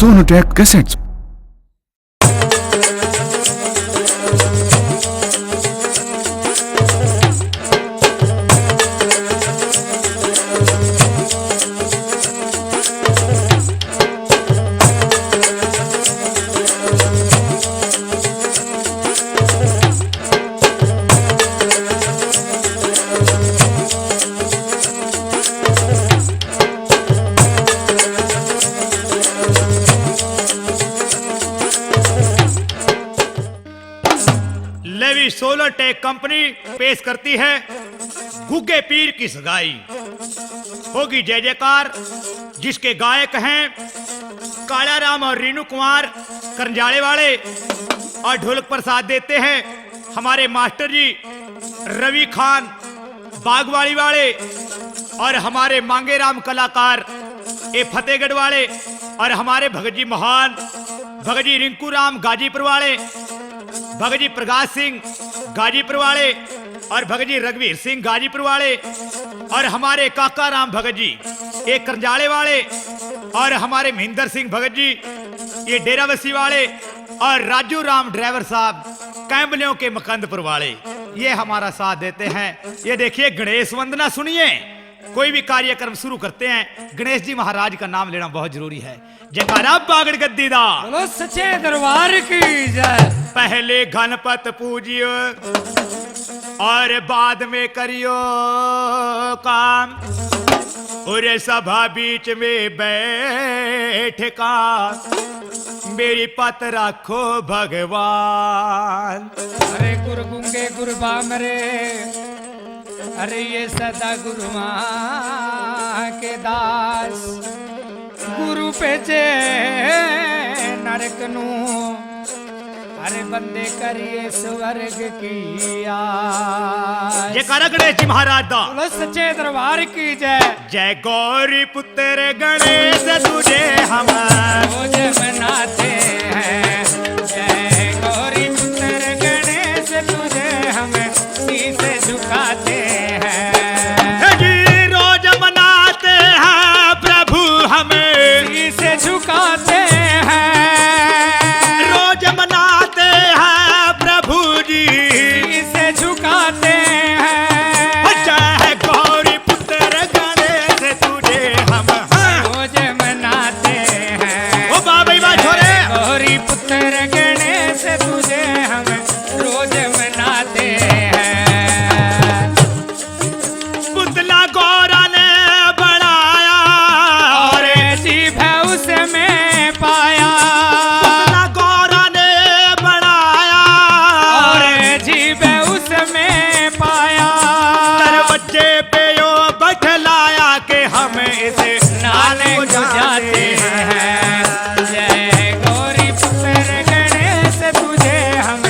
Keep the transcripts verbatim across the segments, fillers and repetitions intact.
Sonotech Cassettes। लेवी solar tech company पेश करती है गुग्गे पीर की सगाई। होगी जय जयकार। जिसके गायक हैं काला राम और रीनू कुमार करंजाले वाले, और ढोलक पर साथ देते हैं हमारे मास्टर जी रवि खान बागवाली वाले, और हमारे मांगेराम कलाकार ए फतेहगढ़ वाले, और हमारे भगत जी महान, भगत जी रिंकू राम गाजीपुर वाले, भगत जी प्रकाश सिंह गाजीपुर वाले, और भगत जी रघुवीर सिंह गाजीपुर वाले, और हमारे काका राम भगत जी ये करंजाले वाले, और हमारे महेंद्र सिंह भगत जी ये डेराबस्सी वाले, और राजू राम ड्राइवर साहब कैंबलियों के मकंदपुर वाले, ये हमारा साथ देते हैं। ये देखिए, गणेश वंदना सुनिए। कोई भी कार्यक्रम शुरू करते हैं, गणेश जी महाराज का नाम लेना बहुत जरूरी है। जयकारा बागड़ गद्दी दा। बोलो सच्चे दरबार की जय। पहले गणपत पूजियो और बाद में करियो काम। और सभा बीच में बैठ का मेरी पत रखो भगवान। अरे गुरु गूंगे गुरु बामरे, अरे ये सदा गुरु माँ के दास। गुरु पे जे नरक नू, अरे बंदे करिए स्वर्ग की आस। जयकारा गणेश जी महाराज दा। बोलो सच्चे दरबार की जय। जय गौरी पुत्र गणेश तुझे हम रोज मनाते हैं। जय गौरी पुत्र गणेश तुझे हम शीश झुकाते हैं। हे जी, रोज मनाते हैं प्रभु हम शीश झुकाते हैं। रोज मनाते हैं प्रभु जी शीश झुकाते हैं। जय गौरी पुत्र गणेश तुझे हम, हाँ। रोज मनाते हैं। ओ वाह भाई वाह छोरे। गौरी पुत्र गणेश तुझे हम रोज मनाते हैं। पुतला गौरा ने बनाया और जीभ उसमें पाया। पुतला गौरा ने बनाया और जीभ उसमें पाया। दरवाजे पे यो बठलाया के हम इसे नाल को जाते हैं। जय गौरी पुत्र गणेश तुझे हम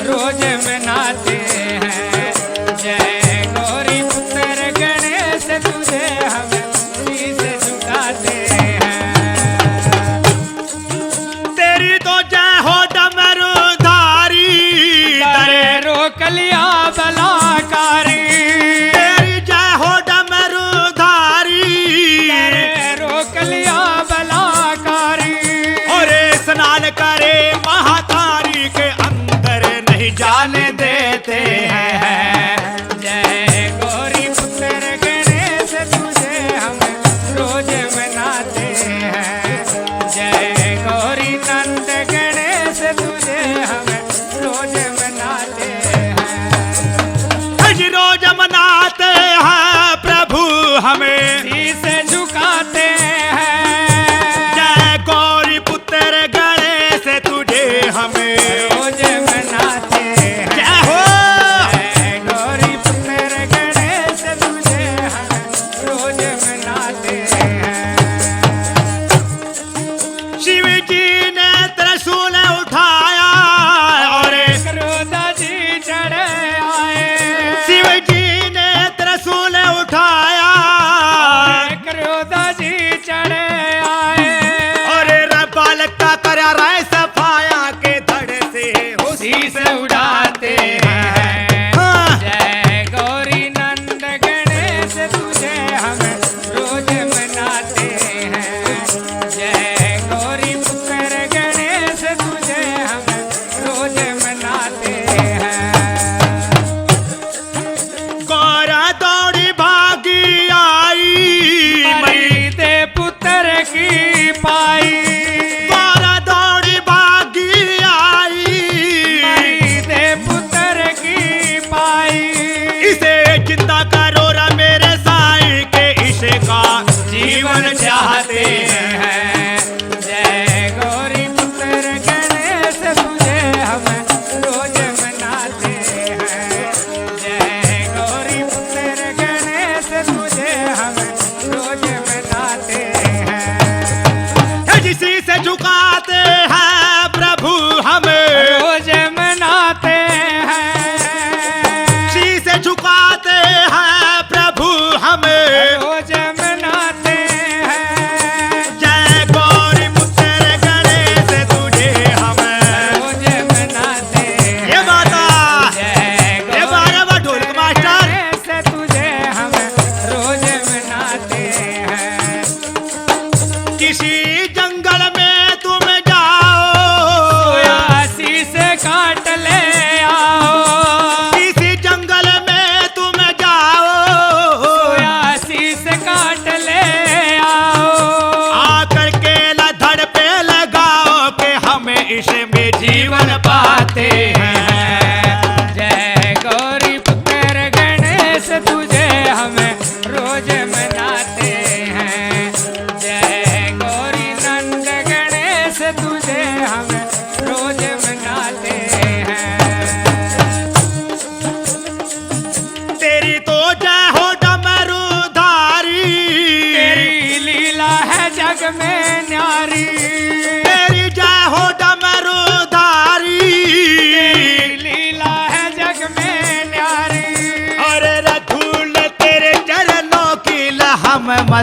रोज मनाते हैं। जय गौरी पुत्र गणेश तुझे हम शीश झुकाते हैं। तेरी तो जय हो डमरूधारी। अरे रोक लिया बलाकारी। तेरी जय हो डमरूधारी। अरे रोक लिया बलाकारी। और स्नान करे महातारी के अंदर नहीं जाने देते हैं। जय गौरी पुत्र गणेश तुझे हम रोज मनाते हैं। जय गौरी नंद गणेश तुझे हम रोज मनाते हैं। आज रो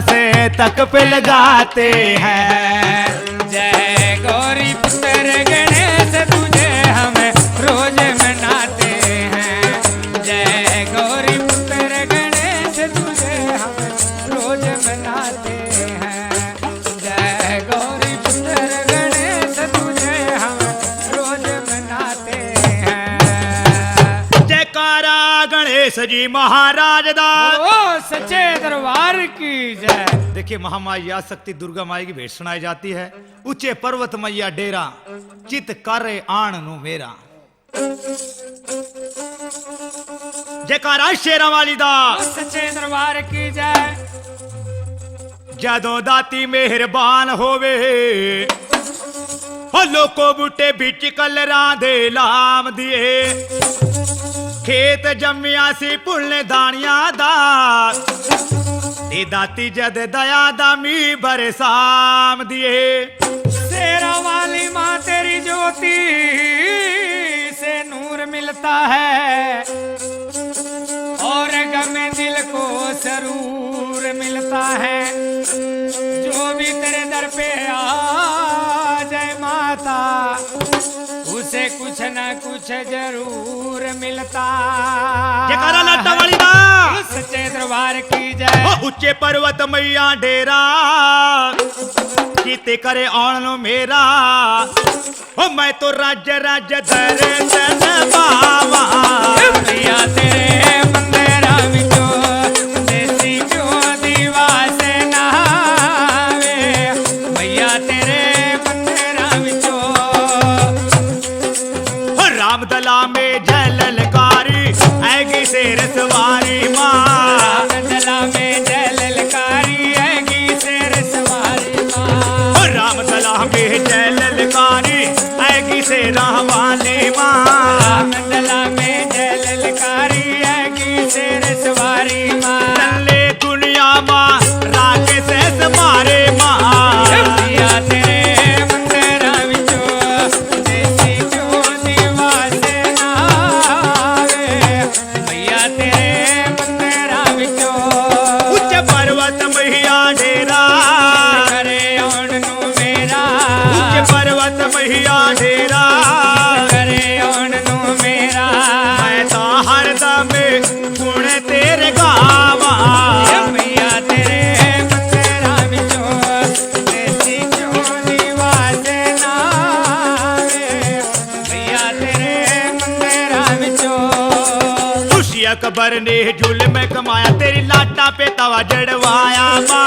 से तक पे लगाते हैं। जय गौरी पुत्र गणेश तुझे हम रोज मनाते हैं। जय गौरी पुत्र गणेश तुझे हम रोज मनाते हैं। जय गौरी पुत्र गणेश तुझे हम रोज मनाते हैं। जयकारा गणेश जी महाराज दा। ओ सच्चे दरबार की जय। देखिए, महामाया शक्ति दुर्गा माई की भेंट सुनाई जाती है। ऊंचे पर्वत मैया डेरा, चित करे आण नू मेरा। जयकारा शेरां वाली दा। ओ सच्चे दरबार की जय। जदों दाती मेहरबान होवे, ओ लोको बूटे बिच कलरां दे लाम दिए। खेत जम्मिया सी पुल्ले दानिया दा, ते दाती जद दया दा मी बरसाम दिए। शेरां वाली माँ तेरी ज्योति से नूर मिलता है और गमे दिल को सरूर मिलता है। जो भी तेरे दर पे आ जाए माता, उसे कुछ ना कुछ जरूर मिलता। जयकारा लाटा वाली दा। सच्चे दरबार की जय। ओ ऊंचे पर्वत मैया डेरा, चित करे आण नू मेरा। ओ मैं तो राज्य राज्य दर्शन पावा। मैया तेरे मंदिरा विचों देसी क्यों दिवा से नहावे। मैया तेरे मंदिरा विचों। ओ रामदला में जय ललकारी, आएगी शेर सवारी माँ। रामदला में जय ललकारी, आएगी शेर सवारी माँ। ओ रामदला में जय ललकारी, आएगी शेरां वाली माँ। रामदला में जय ललकारी, आएगी शेर सवारी माँ। चले दुनिया माँ राक्षस मारे माँ। मैया तेरे मंदिरा विचों देसी क्यों दिवा से नहावे। मैया तेरे मंदिरा विचों। ऊंचे पर्वत मैया डेरा, करे आण नू मेरा। ऊंचे पर्वत मैया डेरा, करे आण नू मेरा। मैं तो हरदम गुण तेरे गावा। मैया तेरे मंदिरा विचों देसी क्यों दिवा से नहावे। मैया तेरे मंदिरा विचों। उस अकबर ने जुल्म कमाया, तेरी लाटा पे तवा जड़वाया माँ।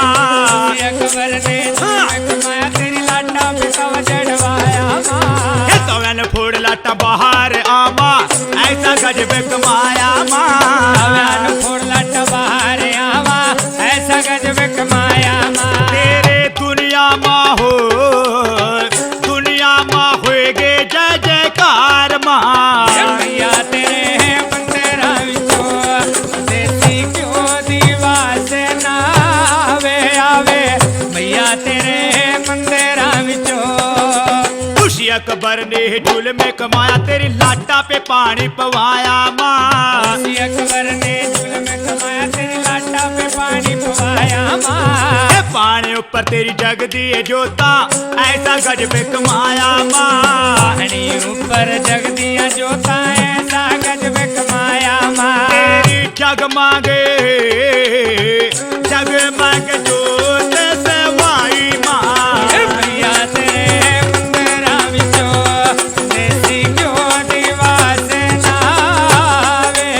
उस अकबर ने जुल्म कमाया, तेरी लाटा पे तवा जड़वाया माँ। ये तवन फोड़ लाटा बाहर आवा, ऐसा गजब कमाया माँ। तवन फोड़ लाटा बाहर आवा, ऐसा गजब कमाया माँ। तेरे दुनिया माँ हो, दुनिया माँ होएगे जय जयकार माँ। मैया तेरे मंदिरा विचों देसी क्यों दिवा से नहावे आवे। मैया तेरे मंदिरा विचों। उस अकबर ने जुल्म कमाया, तेरी लाटा पे पानी पवाया माँ। उस अकबर ने जुल्म कमाया, तेरी लाटा पे पानी पवाया माँ। ए पानी ऊपर तेरी जगदी है जोता, ऐसा गजब कमाया माँ। पानी ऊपर जगदिया जोता, ऐसा गजब कमाया माँ। तेरी जगमग, जगमग जोत सवाई माँ। ए मैया तेरे मंदिरा विचों देसी क्यों दिवा से नहावे।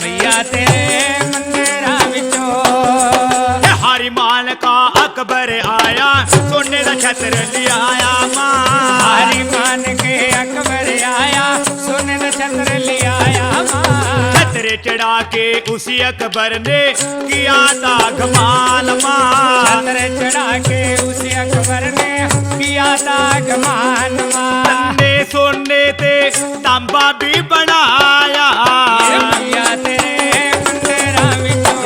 मैया तेरे मंदिरा विचों। ए हारी मान का अकबर आया, सोने दा छत्र लियाया माँ। हारी मान के अकबर आया, सोने दा छत्र लियाया माँ। छत्र चढ़ा के उसी अकबर ने किया था कमाल माँ। छत्र चढ़ा के उसी अकबर ने किया था कमाल माँ। तन्ने सोने ते तांबा भी बनाया। ए मैया तेरे मंदिरा विचों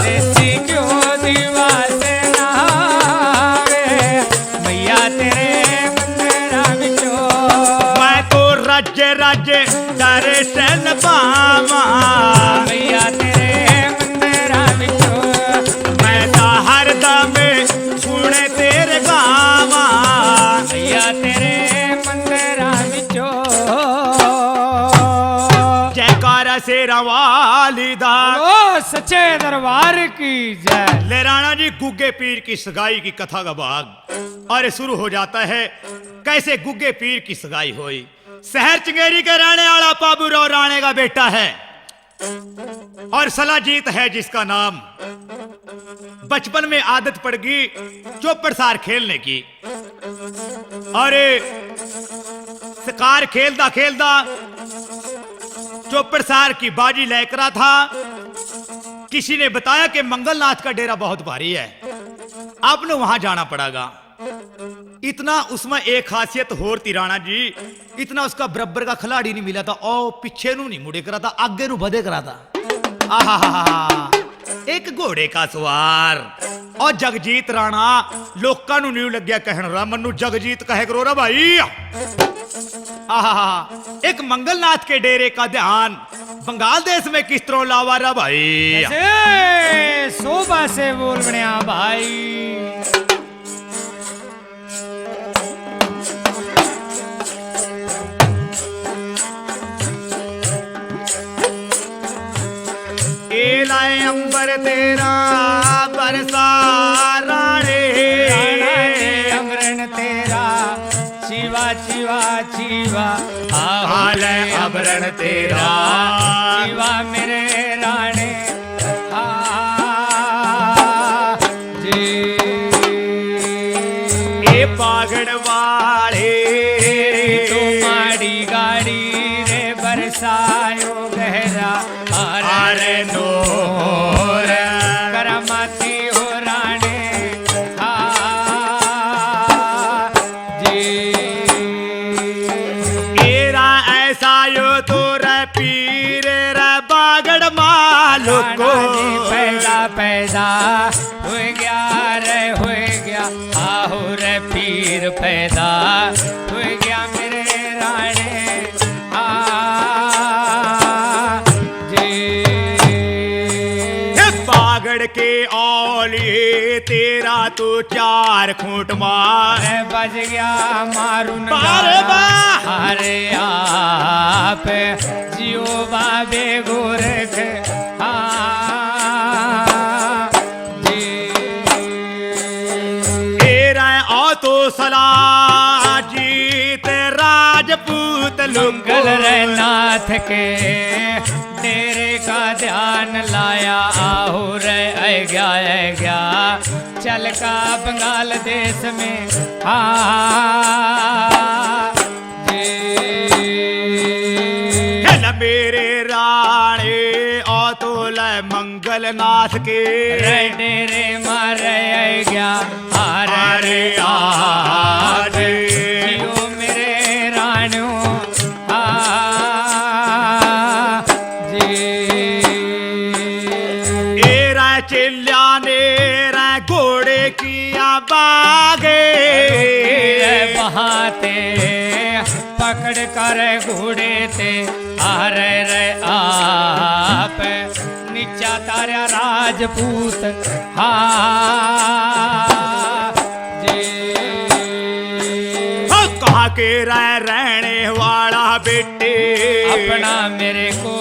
देसी क्यों दिवा से नहावे। मैया तेरे मंदिरा विचों। मैं तो राज्य राज्य दर्शन पावा। मैया तेरे मंदिरा विचों। मैं तो वाली दा। बोलो सच्चे दरबार की जय। ले राणा जी, गुग्गे पीर की सगाई की कथा का भाग और शुरू हो जाता है। कैसे गुग्गे पीर की सगाई हुई। शहर चंगेरी के रहने वाला पाबू राव राणे का बेटा है और सलाजीत है जिसका नाम। बचपन में आदत पड़ गई चौपड़ सार खेलने की। अरे, शिकार खेलदा खेलदा चौपड़ सार की बाजी लेकरा था। किसी ने बताया कि मंगलनाथ का डेरा बहुत भारी है, आपने वहां जाना पड़ेगा। इतना उसमें एक खासियत होर थी राणा जी, इतना उसका बराबर का खिलाड़ी नहीं मिला था। ओ पीछे नू नहीं मुड़े करा था, आगे नू बधे करा था। आहा, एक घोड़े का सवार। और जगजीत राणा, लोकां नू न्यू लग्या कहण रा, मन्नू जगजीत कहे करो रा भाई। आहा, एक मंगलनाथ के डेरे का ध्यान बंगाल देश में किस तरह लावा रा भाई। कैसे शोभा से बोल बण्या भाई। ए लाए अंबर तेरा बरसा राणे। राणा ने अमरण तेरा चीवा, चीवा, चीवा। आहो ले अमरण तेरा चीवा मेरे राणे। आ जी। ए बागड़ वाले तेरी तो माड़ी गाड़ी रे बरसायो गहरा। अरे नूर। करमाती हो राणे। आ जी। एरा ऐसा यो तो रे पीर रे बागड़ मालूम को। राणा जी पैदा, पैदा हो गया रे, हो गया। आहो रे पीर पैदा हो गया मेरे राणे। आ जी। हे बागड़ के औलिए तेरा तो चार खूंट मार। अरे बज गया मारून बारे गाना। बा। अरे आप जियो बाबे गोरख। हाँ जी। तेरा आ तो सला जीत राजपूत लोगों। मंगल रे नाथ के डेरे का ध्यान लाया। आहो रे ऐ गया, ऐ गया चल का बंगाल देश में। हाँ जी। हे न मेरे राणे, आ तो ले मंगलनाथ के। रे डेरे मारे ऐ गया, अरे अरे आज। जियो मेरे राणो। आ जी। एरा चिल्ला ने रा घोड़े किया बागे। बहाते पकड़ कर घोड़े ते, अरे रे आप नीचा तारा राजपूत। हाँ जी। हाँ, कहाँ के रह, रहने वाला बेटे? अपना मेरे को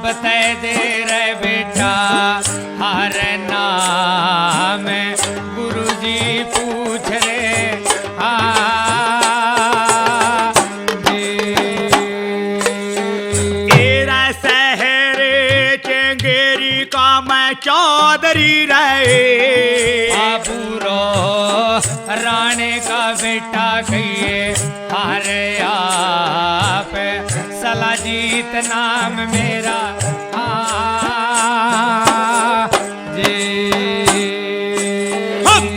बताए दे रे बेटा, हर नाम गुरुजी पूछ रे। हाँ जी। एरा शहर चंगेरी का मैं चौधरी रहे। बाबू रो राणे का बेटा कहिए, हरे आप सलाजीत नाम मेरा। हाँ जी।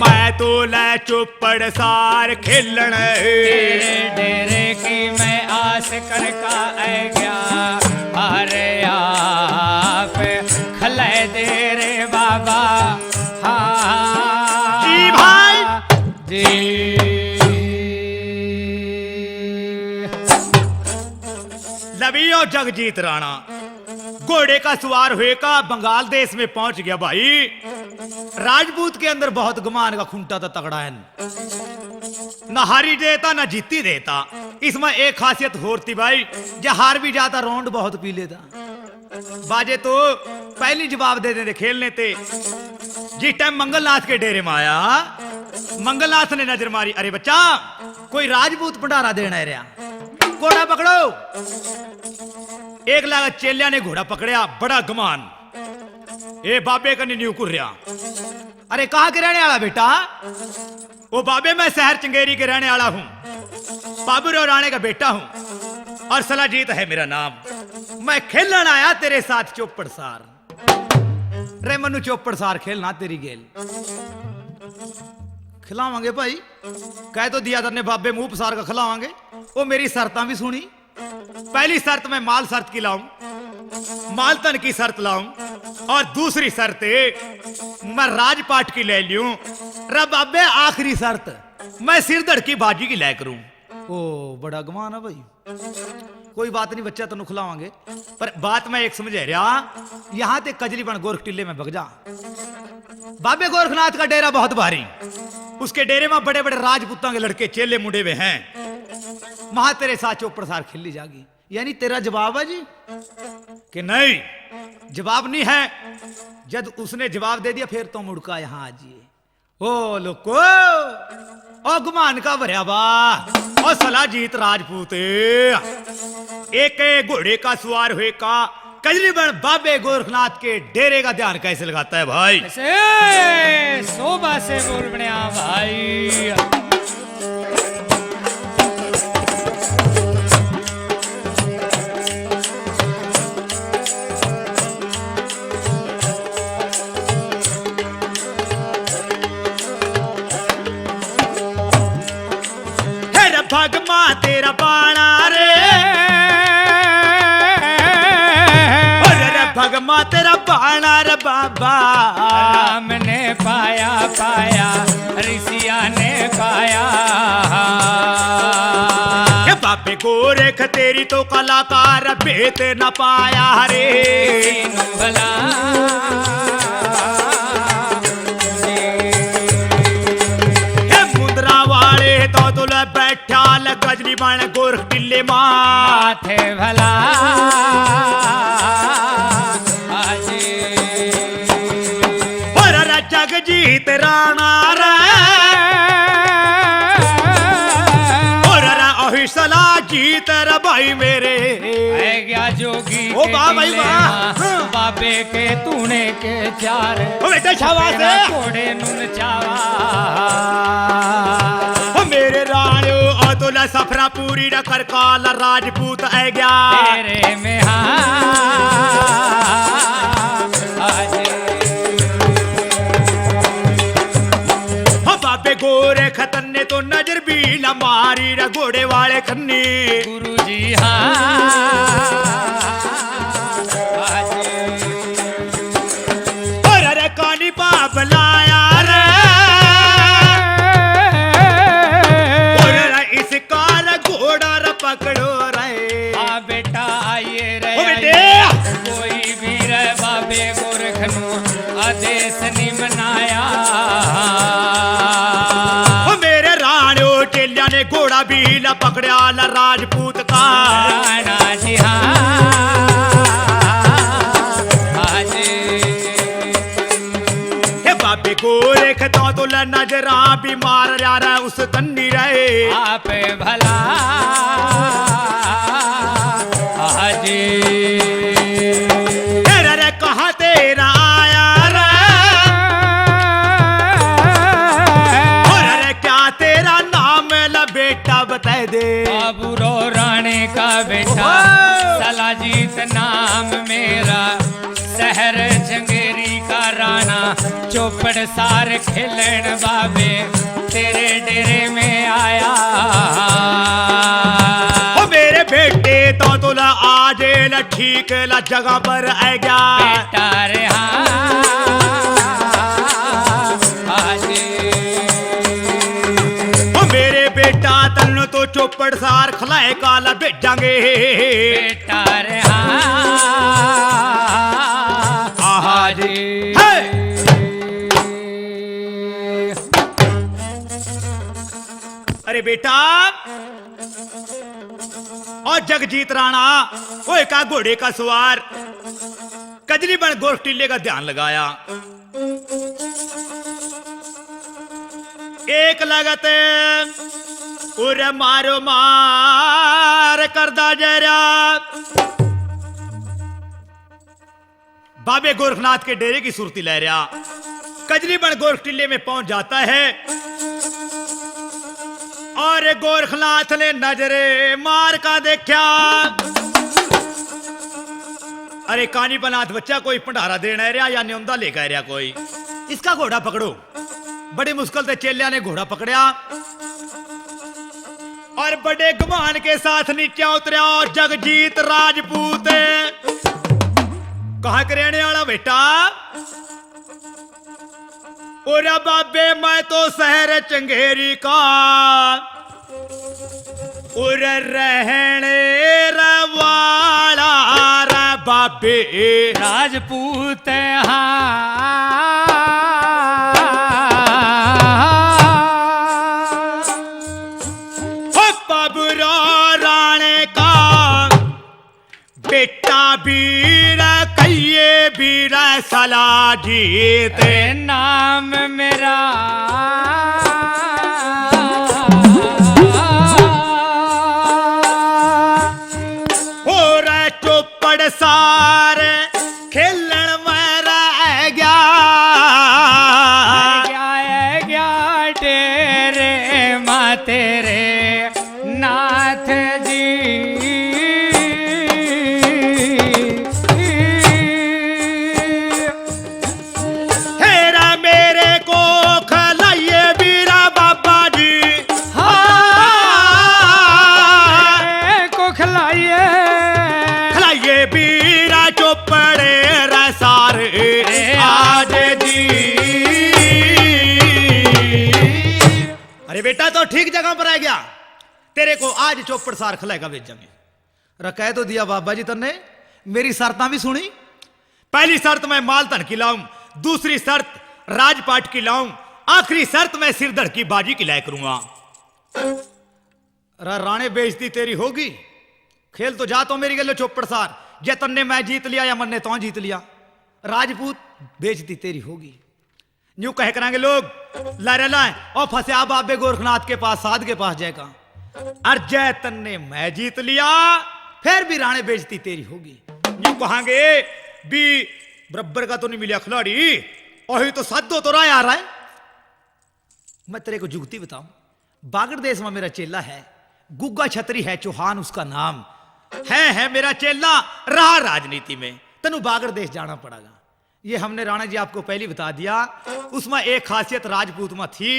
मैं तो ले चुप पड़सार खेलण। तेरे डेरे की मैं आस करका ऐ गया, अरे आप खले दे रे बाबा। हाँ जी भाई। जी। लवियो जगजीत राणा घोड़े का सवार हुए का बंगाल देश में पहुंच गया भाई। राजपूत के अंदर बहुत गुमान का खुंटा था, तगड़ा है। ना हारी देता, ना जीती देता। इसमें एक खासियत होर थी भाई, जे हार भी जाता, round बहुत पी लेता। बाजे तो पहली जवाब दे देंदे खेलने ते। जिस टाइम मंगलनाथ के डेरे में आया, मंगलनाथ ने नजर मारी, "अरे बच्चा, कोई राजपूत भंडारा देना है रहा, घोड़ा पकड़ो।" एक लाख चेलिया ने घोड़ा पकड़या, बड़ा गुमान, ए बाबे का न्यू कुर्या। "अरे कहाँ के रहने वाला बेटा?" "ओ बाबे, मैं शहर चंगेरी के रहने वाला हूँ, बाबूराव राणे का बेटा हूँ और सलाजीत है मेरा नाम। मैं खेलण आया तेरे साथ चौपड़ सार।" "रे मनु, चौपड़ सार खेलना तेरी गेल।" "खिलावांगे भाई, कह तो दिया तन्ने बाबे मुंह पसार का खिलावांगे।" ओ मेरी शर्तां भी सुनी। पहली शर्त मैं माल शर्त की लाऊं, माल धन की शर्त लाऊं, और दूसरी शर्त मैं राजपाट की ले लूं। रे बाबे, आखिरी शर्त मैं सिरधड़ की बाजी की ले करूं। ओ, बड़ा गुमान है भाई। कोई बात नहीं बच्चा, तन्नू खिलावांगे, पर बात मैं एक समझा रहा, यहाँ ते कजली बन गोरख टिल्ले में बग जा। बाबे गोरखनाथ का डेरा बहुत भारी, उसके डेरे में बड़े बड़े राजपूतां के लड़के चेले मुंडे हुए हैं। वहां तेरे साथ चौपड़ सार खेली जागी, यानी तेरा जवाब है जी कि नहीं? जवाब नहीं है। जब उसने जवाब दे दिया, फिर तो मुड़का यहाँ आ जाइए। ओ लोको, ओ गुमान का भरया बा, ओ सलाजीत राजपूत, एक घोड़े का सवार हुए का कजली बन बाबे गोरखनाथ के डेरे का ध्यान कैसे लगाता है भाई? ऐसे शोभा से बोल बने, हाँ भाई। हे रे भगमा तेरा बाणा रे, ओ रे रे भगमा तेरा बाणा रे बाबा। राम ने पाया, पाया, ऋषिया ने पाया। हे बाबे गोरख तेरी तो कलाकार भेद न पाया रे। किसी नू भला हे मुंदरा वाले तो दुल बैठा ल कजली बन गोरख टिल्ले माँ। माथे भला आजे। और रे जगजीत राणा रे, और रे अहिसला जीत रे भाई मेरे। है गया जोगी ओ के वाह भाई टिल्ले वाह। माँ, हाँ। बाबे के तूने के चार। ओ बेटा शाबाश तेरा है। घोड़े नुन चावा। ओ मेरे राणो अतुल सफरा पूरी न कर काल राजपूत आ गया। तेरे में हाँ आज। ओ बाबे गोरख तन्ने तो नजर भी ला मारी रे घोड़े वाले कन्ने। गुरु जी हाँ आज। और रे कानी पाप लाया रे। और रे इसका रे घोड़ा रे पकड़ो रे। आ बेटा आइए रे, ओ बेटे। आइए। कोई भी रे बाबे गोरख नू आदेश नहीं मनाया। ओ मेरे राणो चेलिया ने घोड़ा भी ला पकड़या ला राजपूत का। राणा जी हाँ, हाँ जी। हे बाबे गोरख तो दुल नजरा भी मार रहा रे उस तन्नी रे। आप भला आज। तेरा रे कहाँ तेरा आया रे? और रे क्या तेरा नाम ला बेटा बता दे। बाबू रो राणे का बेटा ओहो। सलाजीत नाम मेरा, शहर जंगेरी का राणा, चौपड़ सार खेलन बाबे तेरे डेरे में आया। ओ मेरे बेटे तो तुला आज ल ठीक ला जगह पर आ गया। बेटा रे हाँ, आज। ओ मेरे बेटा तन्नू तो चौपड़ सार खलाए काला भेजांगे। बेटा रे हाँ, आहा जी। हे! अरे बेटा, और जगजीत राणा, ओए का घोड़े का सवार, कजरी बन गोरख टिल्ले का ध्यान लगाया। एक लगत उरे मारो मार करदा जरा। बाबे गोरखनाथ के डेरे की सुरती ले रहा, कजरी बन गोरख टिल्ले में पहुंच जाता है। और गोरखनाथ ने नजरे मार का देखा, अरे कानी बनाथ बच्चा कोई भंडारा देना है रहा या न्योंदा लेकर आ रहा कोई, इसका घोड़ा पकड़ो। बड़ी मुश्किल से चेलिया ने घोड़ा पकड़या और बड़े गुमान के साथ नीचे उतरया। और जगजीत राजपूत कहाँ के रहने वाला बेटा? और बाबे, मैं तो शहर चंगेरी का उर रहने रवाला रे बाबे। राजपूत हाँ। ओ बाबूरा राणे का बेटा बीर कहिए बीर सलाजीत। ए नाम मेरा और चौपड़ सार खेलन में रह गया। रह गया, रह गया डेरे माँ तेरे नाथ जी। हेरा मेरे को खलाइए बीरा बाबा जी। हाँ, मेरे को खलाइए। खलाइए बीरा चौपड़े रे सार आज जी। अरे बेटा, तो ठीक जगह पर आ गया, तेरे को आज चौपड़ सार खलाएगा भेजांगे। रे कह तो दिया बाबा जी तन्ने, मेरी शर्तां भी सुनी। पहली शर्त मैं माल धन की लाऊं, दूसरी शर्त राजपाट की लाऊं, आखिरी शर्त मैं सिरधड़ की बाजी की लाया करूंगा। रा-, राणे बेइज्जती तेरी होगी, खेल तो जा तो मेरी गल्लो चौपड़ सार, जे तन्ने मैं जीत लिया या मन्ने तो जीत लिया, राजपूत बेइज्जती तेरी होगी। न्यू कह करांगे लोग, ला रे ला, ओ फंसया बाबे गोरखनाथ के पास, साध के पास जाएगा। अर जय तन्ने मैं जीत लिया, फिर भी राणे बेइज्जती तेरी होगी। न्यू कहांगे भी बराबर का तो नहीं मिला खिलाड़ी, ओही तो साधो तो रहा यार है। मैं तेरे को जुगती बताऊं, बागड़ देश में मेरा चेला है, गुग्गा छतरी है चौहान उसका नाम है, है मेरा चेला, रहा राजनीति में, तन्नू बागड़ देश जाना पड़ेगा। ये हमने राणा जी आपको पहले बता दिया। उसमें एक खासियत राजपूत में थी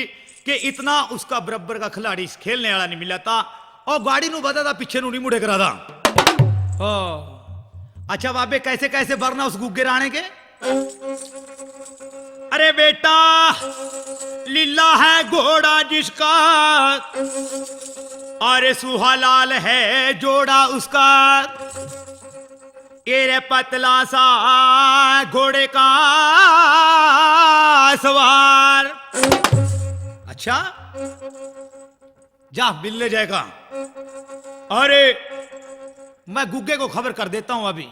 कि इतना उसका बराबर का खिलाड़ी खेलने वाला नहीं मिला था। और गाड़ी नू बता था, पीछे नू नहीं मुड़े करा था। ओ, अच्छा बाबे, कैसे कैसे वरना उस गुग्गे राणे के? अरे बेटा, लीला है घोड़ा जिसका, अरे सुहालाल है जोड़ा उसका। ये रे पतला सा घोड़े का सवार। अच्छा, जा मिलने जाएगा। अरे, मैं गुग्गे को खबर कर देता हूं अभी।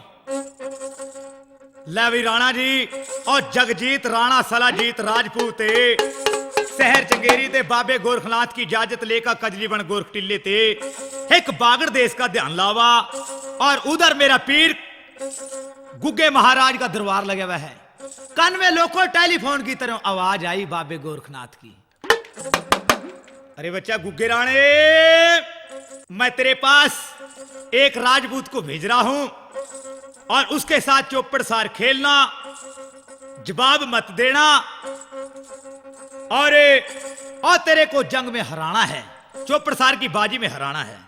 ले भी राणा जी, और जगजीत राणा सलाजीत राजपूत शहर चंगेरी ते बाबे गोरखनाथ की इजाजत लेकर कजली बन गोरख टिल्ले ते एक बागड़ देश का ध्यान लावा। और उधर मेरा पीर गुग्गे महाराज का दरबार लगा हुआ है। कान में लोको टेलीफोन की तरह आवाज आई बाबे गोरखनाथ की। अरे बच्चा गुग्गे राणे, मैं तेरे पास एक राजपूत को भेज रहा हूं और उसके साथ चौपड़ सार खेलना, जवाब मत देना। और, और तेरे को जंग में हराना है, चौपड़ सार की बाजी में हराना है।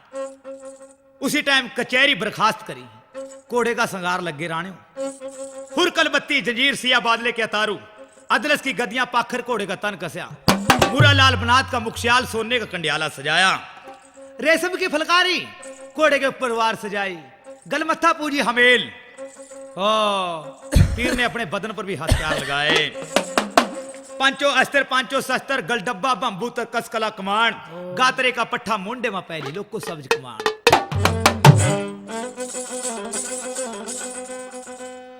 उसी टाइम कचहरी बर्खास्त करी। घोड़े का संगार लग गए राणियों। हुरकल बत्ती जंजीर सिया बादले के अतारू, अदलस की गदियां पाखर घोड़े का तन कस्या। मुरा लाल बनात का मुखशियाल सोने का कंडियाला सजाया। रेशम की फुलकारी घोड़े के ऊपर वार सजाई। गलमत्था पूजी हमेल। ओ, पीर ने अपने बदन पर भी हथियार लगाए। पांचों अस्त्र, पांचों शस्त्र, गल डब्बा, बम्बू, तरकस, कला, कमान, गातरे का पट्ठा, मुंडे में पहली लोग को सब्ज कमान।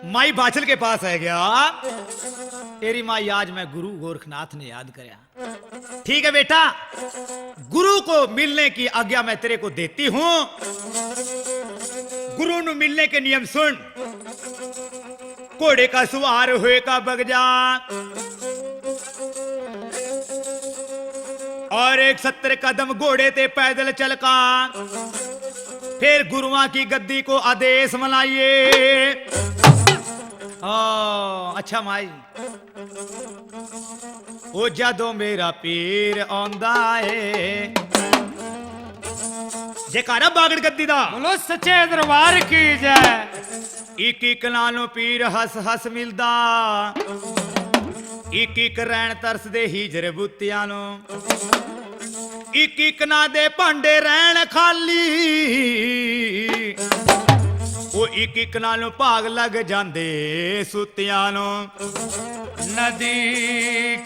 माई बाछल के पास है गया, तेरी माई, आज मैं गुरु गोरखनाथ ने याद करया। ठीक है बेटा, गुरु को मिलने की आज्ञा मैं तेरे को देती हूं। गुरु नु मिलने के नियम सुन। घोड़े का सवार होए का बग जा, और एक सत्तर कदम घोड़े ते पैदल चल का, फिर गुरुआं की गद्दी को आदेश मनाइए। ओ, अच्छा माई। ओ जदों मेरा पीर आंदा है। जयकारा बागड़ गद्दी दा। बोलो सच्चे दरबार की जय। इक इक नालों पीर हंस हंस मिलदा, इक इक रैन तरसदे हीजर बुत्तियां नो, इक इक ना दे भांडे रैन खाली, ओ इक इक नालों भाग लग जांदे सुत्तियां नो। नदी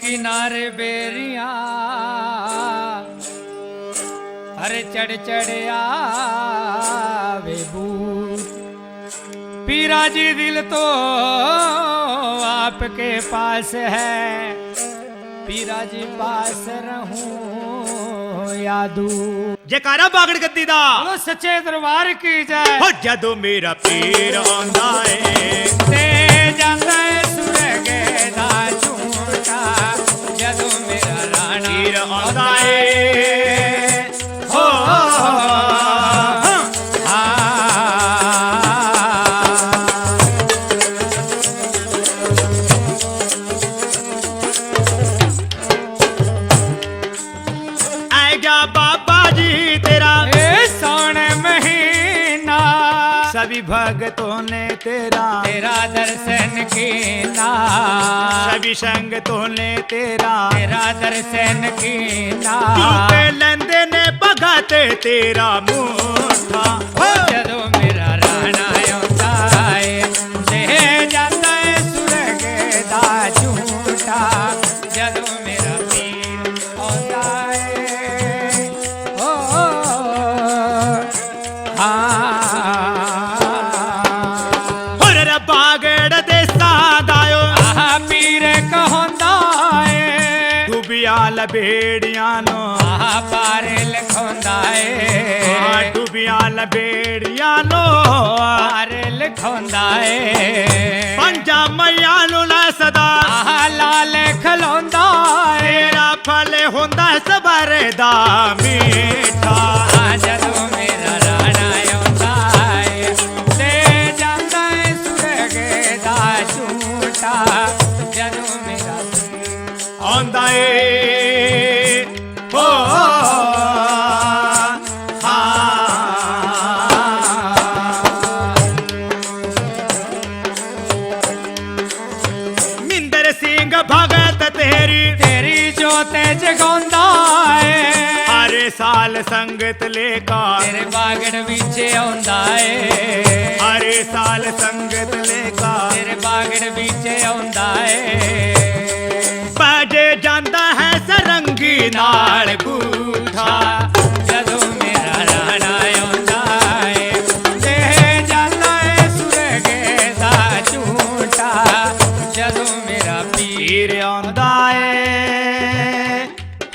किनारे बेरिया हर चढ़ चढ़ आवे बूट। पीरा जी दिल तो आपके पास है, पीरा जी पास रहूं या दूर। जयकारा बागड़ गद्दी दा। बोलो सच्चे दरबार की जय। हो जदों मेरा पीर आंदा है, ते जांदा है सुरग दा झूठा। जदों मेरा राणा पीर आंदा है। हो, हाँ। आएगा बाबा जी तेरा ए सावन महीना। सभी भक्तों ने तेरा, तेरा दर्शन कीना। सभी संगतों ने तेरा, तेरा दर्शन कीना। क्योंकि लेंदे ने भगत तेरा मुंठा। हो जदों मेरा राणा आंदा है, दे जांदा है सुरग दा झूठा। जदों मेरा पीर आंदा है, ओ, हाँ। हो रे बागड़ देसां दा ओ। आहा, पीर कहोंदा है। डूबिया लबेड़ियां नो। आहा, पार लखोंदा है। हाँ, डूबिया लबेड़ियां नो। पार लखोंदा है। पंजा मैया नु ना सदा। आहा, लाल खलोंदा है। तेरा फल होंदा सबर दा मीठा। हाँ, जदों मेरा राणा आंदा है, दे जांदा है सुरग दा झूठा। जदों मेरा आंदा है, हो, हाँ। मिंदर सिंह भगत तेरी, तेरी जोत जगांदा है। हर साल संगत लेकर तेरे बागड़ विच आंदा है। हर साल संगत लेकर तेरे बागड़ विच आंदा है। बाजे जांदा है सरंगी नाल बूठा। जदों मेरा राणा आंदा है, दे जांदा है सुरग दा झूठा। जदों मेरा पीर आंदा है,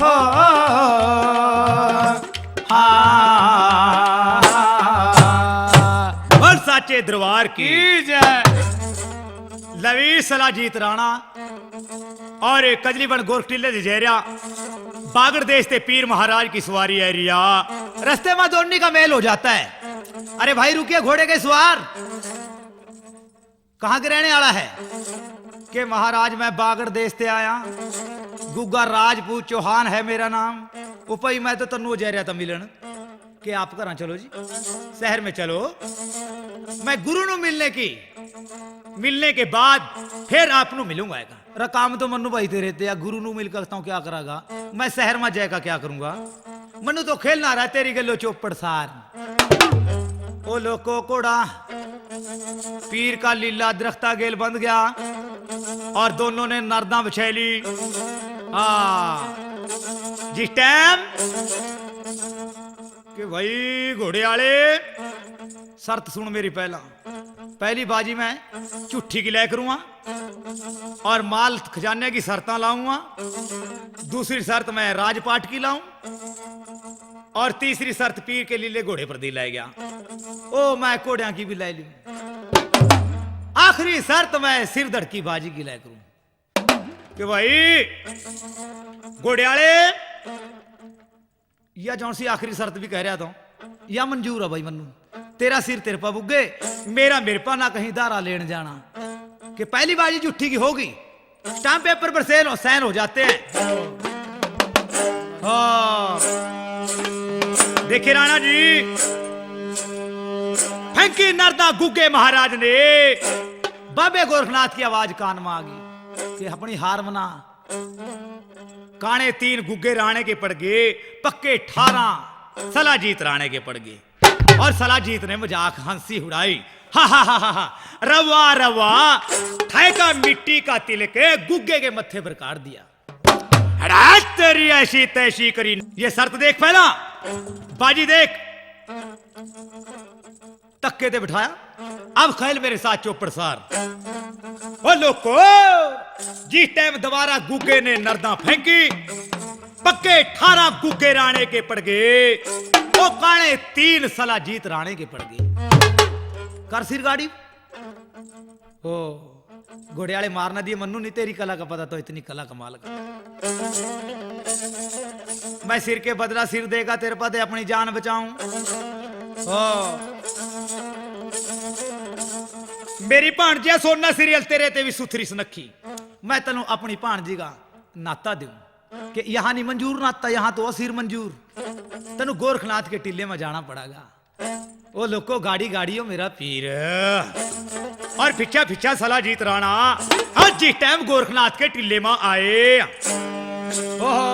हो, हाँ। बोल साचे दरबार की। की जय। लवी सलाजीत राणा और कजलीबन गोरख टिल्ले दे जैरिया बागड़ देश ते पीर महाराज की सवारी है रिया। रस्ते में दोनी का मेल हो जाता है। अरे भाई रुकिए घोड़े के सवार, कहाँ के रहने वाला है? के महाराज मैं बागड़ देश ते आया, गुग्गा राजपूत चौहान है मेरा नाम। ओ भाई मैं तो तन्नू जैरिया था मिलन। के आप घरां चलो जी, शहर में चलो। मैं गुरु नु मिलने की, मिलने के बाद फिर आप नु मिलूंगा। एक रा काम तो मन्नू भाई तेरे ते या गुरु नु मिलकर तो क्या करागा? मैं शहर में जाएगा क्या करूंगा? मन्नू तो खेलना रहा तेरी गलो चौपड़ सार। ओ लोको कोड़ा पीर का लीला दरख्ता गेल बंध गया और दोनों ने नरदा बिछा ली। हाँ, जिस टाइम के भाई घोड़े आले शर्त सुन मेरी पहला। पहली बाजी मैं झूठी की लय करूंगा और माल खजाने की शर्तां लाऊंगा। दूसरी शर्त मैं राजपाट की लाऊं और तीसरी शर्त पीर के लीले घोड़े पर दी लै गया। ओ, मैं घोड़ियां की भी लै लूं। आखिरी शर्त मैं सिरधड़ की बाजी की लय करूं कि भाई घोड़े आले, या जौन सी आखिरी शर्त भी कह रहा था, या मंजूर है भाई मन्नू। तेरा सिर तेरे पा बुग्गे, मेरा मेरे पा, ना कहीं धारा लेन जाना। कि पहली बाजी झूठी की होगी, स्टाम्प पेपर पर सेल हो, साइन हो जाते हैं। हाँ। देखिए राणा जी, फेंकी नरदा गुग्गे महाराज ने, बाबे गोरखनाथ की आवाज कान में आ गई कि अपनी हार मना। काणे तीन गुग्गे राणे के पड़ गए, पक्के ठारह सलाजीत राणे के पड़ गए। और सलाजीत ने मजाक हंसी उड़ाई, हा हा हा हा हा, रवा रवा, थायका मिट्टी का तिलक गुग्गे के मत्थे पर काट दिया। अरे तेरी ऐसी तैसी करी, ये शर्त देख पहला, बाजी देख। तक्के ते बिठाया। अब खेल मेरे साथ चौपड़ सार। ओ लोको, जिस टाइम दोबारा गुग्गे ने नरदा फेंकी, पक्के ठारह गुग्गे राणे के पड़ गए, ओ काणे तीन सलाजीत राणे के पड़ गए। कर सिर गाड़ी। ओ घोड़े वाले मारना दिए मन्नू, नहीं तेरी कला का पता तो इतनी कला कमाल का। मैं सिर के बदला सिर देगा तेरे पा, दे अपनी जान बचाऊं। ओ मेरी भाणजिया सोना सीरियल तेरे ते भी सुथरी सुनखी, मैं तन्नू अपनी भाणजी का नाता दूं कि यहाँ नहीं मंजूर नाता, यहाँ तो सिर मंजूर। तन्नू गोरखनाथ के टिल्ले में जाना पड़ेगा। ओ लोको, गाड़ी गाड़ी ओ मेरा पीर। और फिचा फिचा सलाजीत राणा आज जिस टाइम गोरखनाथ के टिल्ले में आए। ओहो।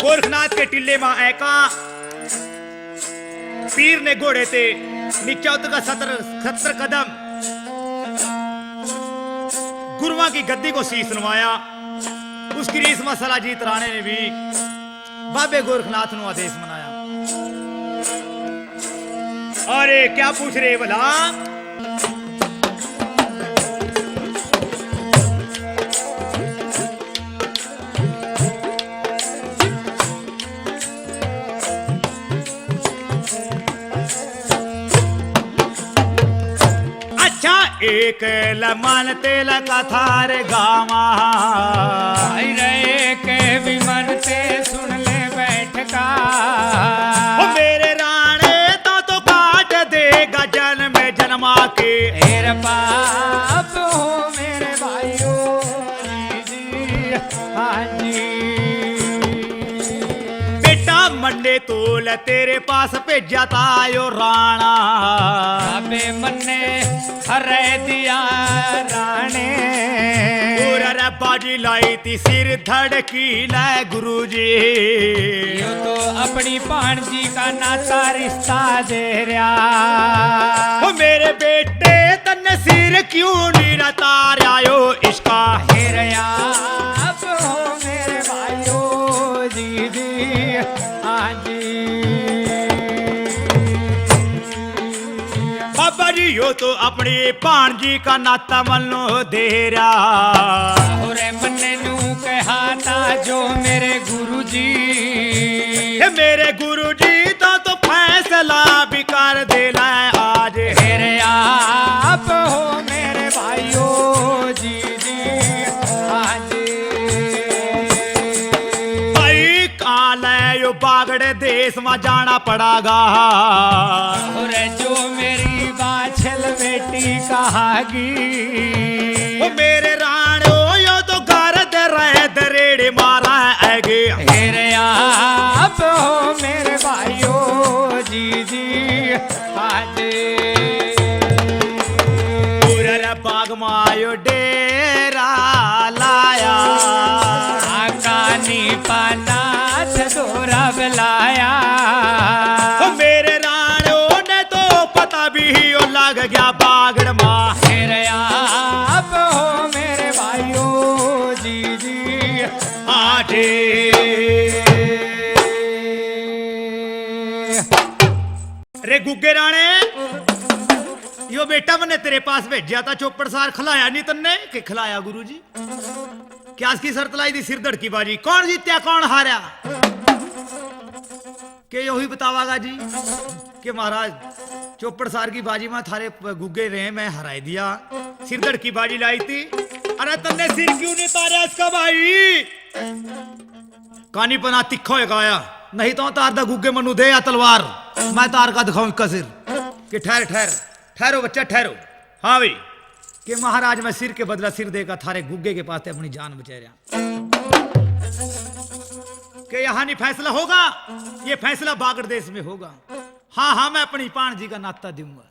गोरखनाथ के टिल्ले में आए का पीर ने घोड़े ते नीचे उतर का सत्तर, सत्तर कदम गुरुआं की गद्दी को शीश नवाया। उसकी रीस में सलाजीत राणे ने भी बाबे गोरखनाथ नु आदेश मनाया। अरे क्या पूछ रहे भला? अच्छा, एक लमन तेल कथार गावा। भाई रे, एक विमन ते सुन ले बैठका। ओ मेरे राणे, तो, तो काट देगा जन्म जन्मा के। हेर पाप हो मेरे भाइयों। हाँ जी। बेटा मन्ने तोल तेरे पास भेजा था यो राणा। अबे मन्ने हरे दिया राणे। और अरे बाजी लाई थी सिर धड़की ले गुरुजी। यो तो अपनी भाणजी का नाता रिश्ता दे रहा। ओ मेरे बेटे तन्ने सिर क्यों नहीं रता रहा यो इसका? हेरया अब हो मेरे भाइयों जी जी, हाँ जी। बाबा जी, यो तो अपनी भाणजी का नाता मन्नो दे रहा। और मन्ने नू कहा था जो मेरे गुरुजी। हे मेरे गुरुजी, तो, तो फैसला भी कर दे ले आज। मेरे आप हो मेरे भाइयों जी जी, हाँ जी। भाई काल यो बागड़े देश में जाना पड़ागा। और जो मेरी बाछल बेटी कहागी। ओ मेरे राणो, यो तो घर दे रहे दरेड़े मारा आएगी। मेरे आप हो मेरे भाइयों जी जी, आज पूरे बाग मायो डेरा लाया। आका नी पाना छदोरा बुलाया। ओ मेरे राणो ने तो पता भी ओ लग गया बागड़ माँ। मेरे आप हो मेरे भाइयों जी जी, आजे ए गुग्गे राणे, यो बेटा मैंने तेरे पास भेजा था चौपड़ सार, खिलाया नहीं तन्ने? के खिलाया गुरु जी। क्या इसकी शर्त लाई थी? सिरधड़ की बाजी। कौन जीत्या, कौन हारा? के यो ही बतावागा जी के महाराज, चौपड़ सार की बाजी में थारे प-, गुग्गे रहे, मैं हराई दिया। सिरधड़ की बाजी लाई थी। अरे तन्ने सिर क्यों नहीं तारा इसका भाई? कानी पना तिखा होएगा आया, नहीं तो तार दा गुग्गे मनु दे या तलवार, मैं तार का दिखाऊं इसका सिर। कि ठहर, ठहर, ठहरो बच्चा, ठहरो। हाँ भाई, कि महाराज मैं सिर के बदला सिर देकर थारे गुग्गे के पास ते अपनी जान बचा रहा। कि यहाँ नहीं फैसला होगा, ये फैसला बागड़ देश में होगा। हाँ, हाँ, मैं अपनी पाण जी का नाता दूंगा।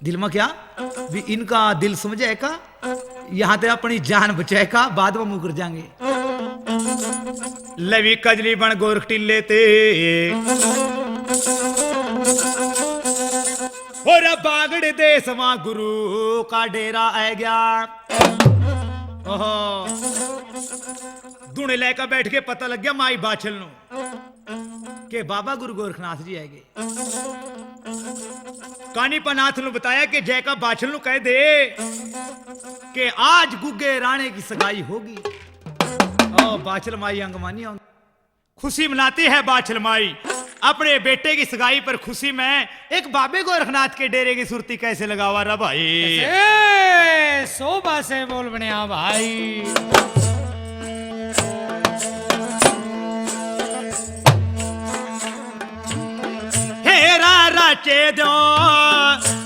दिल में क्या? भी इनका दिल समझे का, यहाँ ते अपनी जान बचाए का, बाद में मुकर जाएंगे। लवी कजली बन गोरख टिल्ले ते। और बागड़ देश मां गुरु का डेरा आ गया। ओहो। धुने लेकर बैठ के पता लग गया माई बाछल नु के बाबा गुरु गोरखनाथ जी आएंगे। कानी पनाथ नु बताया कि जय का बाछल नु कह दे कि आज गुग्गे राणे की सगाई होगी। ओ, बाछल माई अंगमानी आऊं। खुशी मनाती है बाछल माई अपने बेटे की सगाई पर। खुशी में एक बाबे गोरखनाथ के डेरे की सुरती कैसे लगावा रा भाई? ए, शोभा से बोल बनिया भाई। हेरा रचे दो,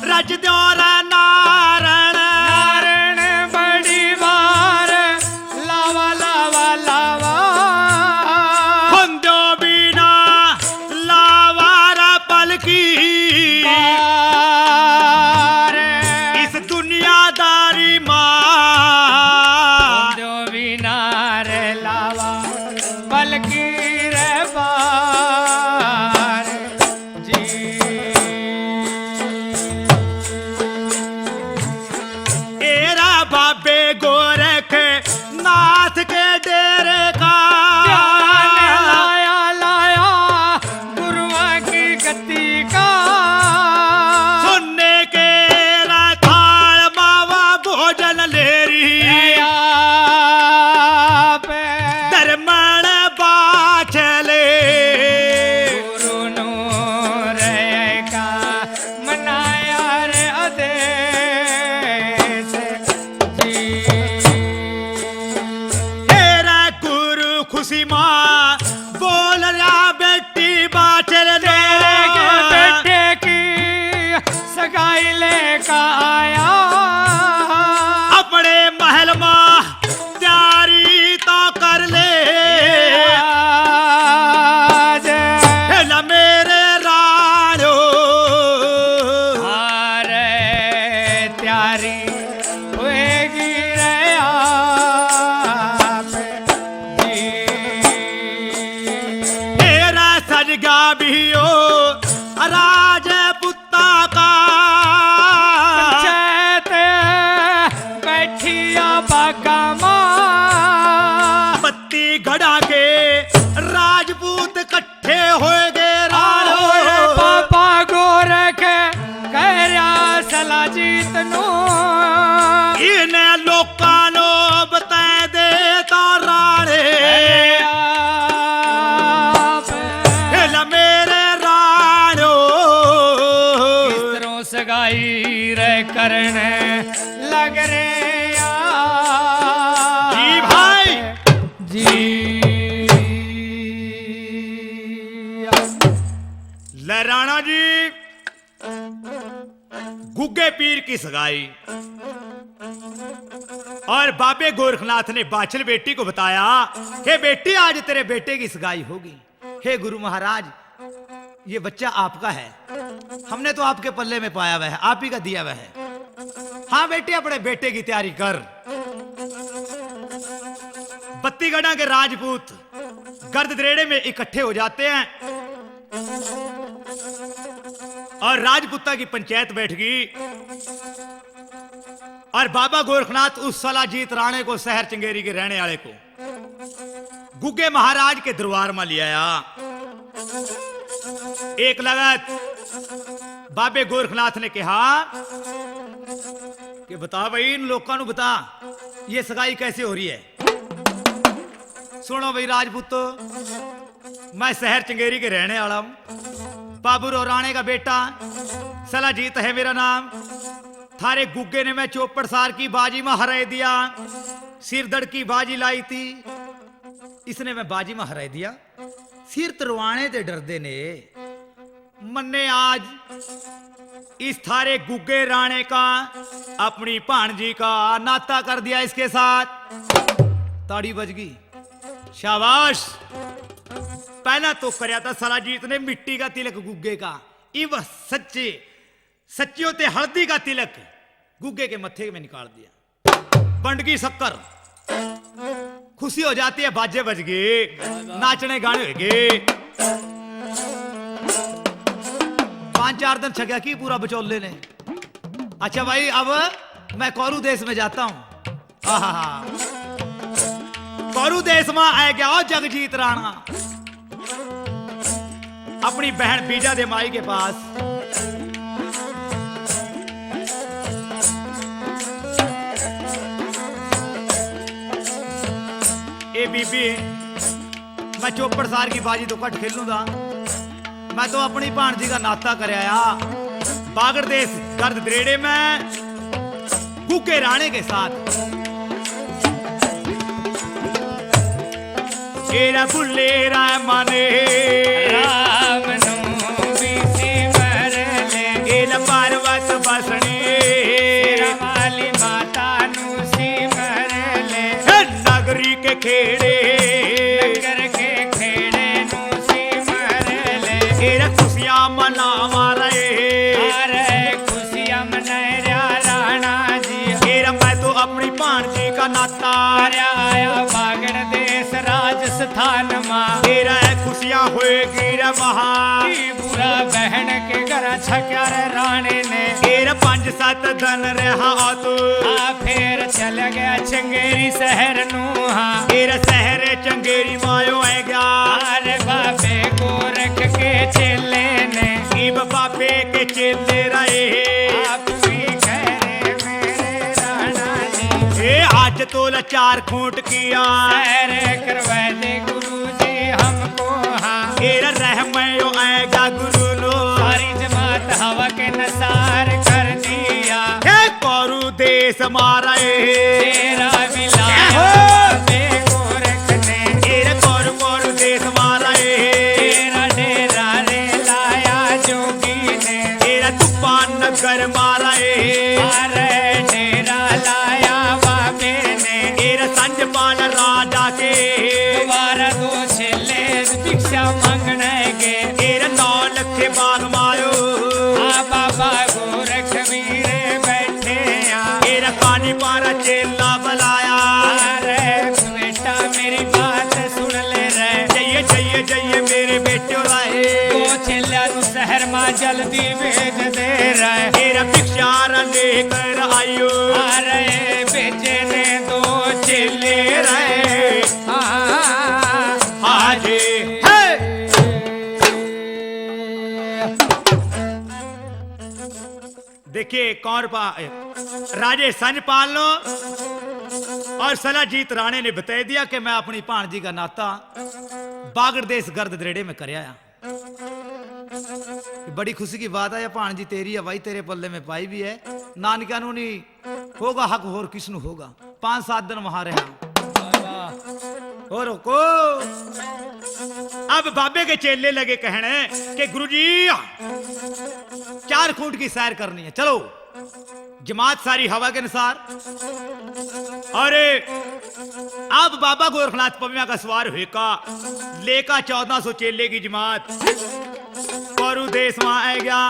रच दो रा नारण। नारण बड़ी बार लावा, लावा, लावा। होंदो बिना लावा रा पलकी। बार। इस दुनियादारी माँ। होंदो बिना रे लावा पलकी रे बार। जी। एरा बाबे गोरख नाथ के डेरे का। ध्यान लाया, लाया गुरुआ की गति का। सुनने के रा थाल मावा भोजन ले रही। आप धर्मण बाछले। गुरु नूर का मनाया रे आदेश जी। तेरा गुरु खुशी माँ बोल रहा बेटी बाछल ने। तेरे के बेटे की सगाई लेकर आया। अपने महल माँ तैयारी तो कर ले। आज हेला मेरे राणो। अरे तैयारी होएगी रे आप जी। तेरा सजगा भी हो राजपुत ताका। पंचायत बैठिया बागा मां। बत्ती गढ़ा के राजपूत कट्ठे होए गए राणो। आहो रे बाबा गोरख कह रहा सलाजीत नू। इन्हें लोकां नो बता दे तो राणे। अरे आप हेला मेरे राणो। किस तरह सगाई रे करण लग रे आप। जी भाई। जी। ले राणा जी, गुग्गे पीर की सगाई और बाबे गोरखनाथ ने बाछल बेटी को बताया कि बेटी, आज तेरे बेटे की सगाई होगी। हे गुरु महाराज, ये बच्चा आपका है, हमने तो आपके पल्ले में पाया हुआ है, आप ही का दिया हुआ है। हाँ बेटे, अपने बेटे की तैयारी कर। बत्तीगढ़ा के राजपूत गर्द दरेड़े में इकट्ठे हो जाते हैं और राजपूता की पंचायत बैठ गई। और बाबा गोरखनाथ उस सलाजीत राणे को, शहर चंगेरी के रहने वाले को, गुग्गे महाराज के दरबार में ले आया। एक लगत बाबे गोरखनाथ ने कहा कि बता भाई, इन लोगों को बता, ये सगाई कैसे हो रही है? सुनो भाई राजपूतो, मैं शहर चंगेरी के रहने वाला हूँ, बाबू रो राणे का बेटा सलाजीत है मेरा नाम। थारे गुग्गे ने मैं चौपड़ सार की बाजी में हराई दिया, सिरदड़ की बाजी लाई थी, इसने मैं बाजी में हराई दिया। सिर तरवाने ते डरदे ने। मन्ने आज इस थारे गुग्गे राणे का अपनी भाणजी का नाता कर दिया इसके साथ। ताड़ी बज गई। शाबाश। पहला तो करया था सलाजीत ने मिट्टी का तिलक गुग्गे का, इब सच्चे, सच्चियों ते हल्दी का तिलक गुग्गे के मत्थे में निकाल दिया। बंड गई शक्कर, खुशी हो जाती है, बाजे बज गए, नाचने गाने हो गए। पांच चार दिन छक्या की पूरा बचोले ने। अच्छा भाई, अब मैं कौरू देश में जाता हूँ। आहा, कौरू देश में आ गया हो जगजीत राणा। अपनी बहन बीजा दे माई के पास। ए बीबी, मैं चौपड़ सार की बाजी तो घट खेलूंगा, मैं तो अपनी भाणजी का नाता कर आया। बागड़ देश गर्द दरेड़े में गुग्गे राणे के साथ। एरा भुल्ले रा मने राम नू भी सिमर ले। एरा पर्वत बसनी तेरा वाली माता नू सिमर ले। हे नगरी के खेड़े नगर के खेड़े नू सिमर ले। एरा खुशियां मनावा रहे। अरे खुशियां मनाए रहा राणा जी। एरा मैं तो अपनी भाणजी का नाता। अरे आया बागड़ देश राजस्थान मा। एरा है खुशियां होएगी रे महा। की बुरा बहन के घर छक्या रे राणे ने। एरा पांच सात दिन रहा तू। आ फिर चल गया चंगेरी शहर नू हाँ। एरा शहर चंगेरी मायो है गया। अरे बाबे गोरख के चेले ने। इब बाबे के चेले रहे। आप भी कह रहे मेरे राणा जी। ए आज तो लाचार खूंट किया। सैर करवा दे गुरु जी हमको हाँ। एरा रहमयो आएगा गुरु लो। सारी जमात हवा के नसार कर दिया। हे कौरू देश मारा ए। तेरा मिला हो। बे गोरख ने। एरा कौरू कौरू देश मारा ए। तेरा डेरा रे लाया जोगी ने। एरा तूफान नगर मारा ए। अरे डेरा लाया बाबे ने। एरा संजपाल राजा के। दोबारा दो चेले भिक्षा मांगने के। एरा नौ लखे बाग मायो। आ बाबा गोरख वीरे बैठे आ। एरा कानी पारा चेला बुलाया। अरे बेटा मेरी बात सुन ले रे। जइए, जइए, जइए मेरे बेटे लाए। दो चेला नू शहर मा जल्दी भेज दे रे। एरा भिक्षा लेकर आयो। अरे भेजे ने दो चेले रे। हाँ, हाँ जी। हे। देखिए, कौन पा-, राजे संजपाल नो और सलाजीत राणे ने बता दिया कि मैं अपनी भाणजी का नाता बागड़ देश गर्द दरेड़े में कर आया। बड़ी खुशी की बात है, या भाणजी तेरी है भाई, तेरे पल्ले में पाई भी है। नानकिया नू नहीं होगा हक, होर किसनू होगा? पांच सात दिन वहां रहा। और को अब बाबे के चेले लगे कहने कि गुरुजी, चार खूंट की सैर करनी है, चलो। जमात सारी हवा के अनुसार। और अब बाबा गोरखनाथ पविया का सवार हुए का लेका चौदह सौ चेले की जमात कौरू देश में आ गया।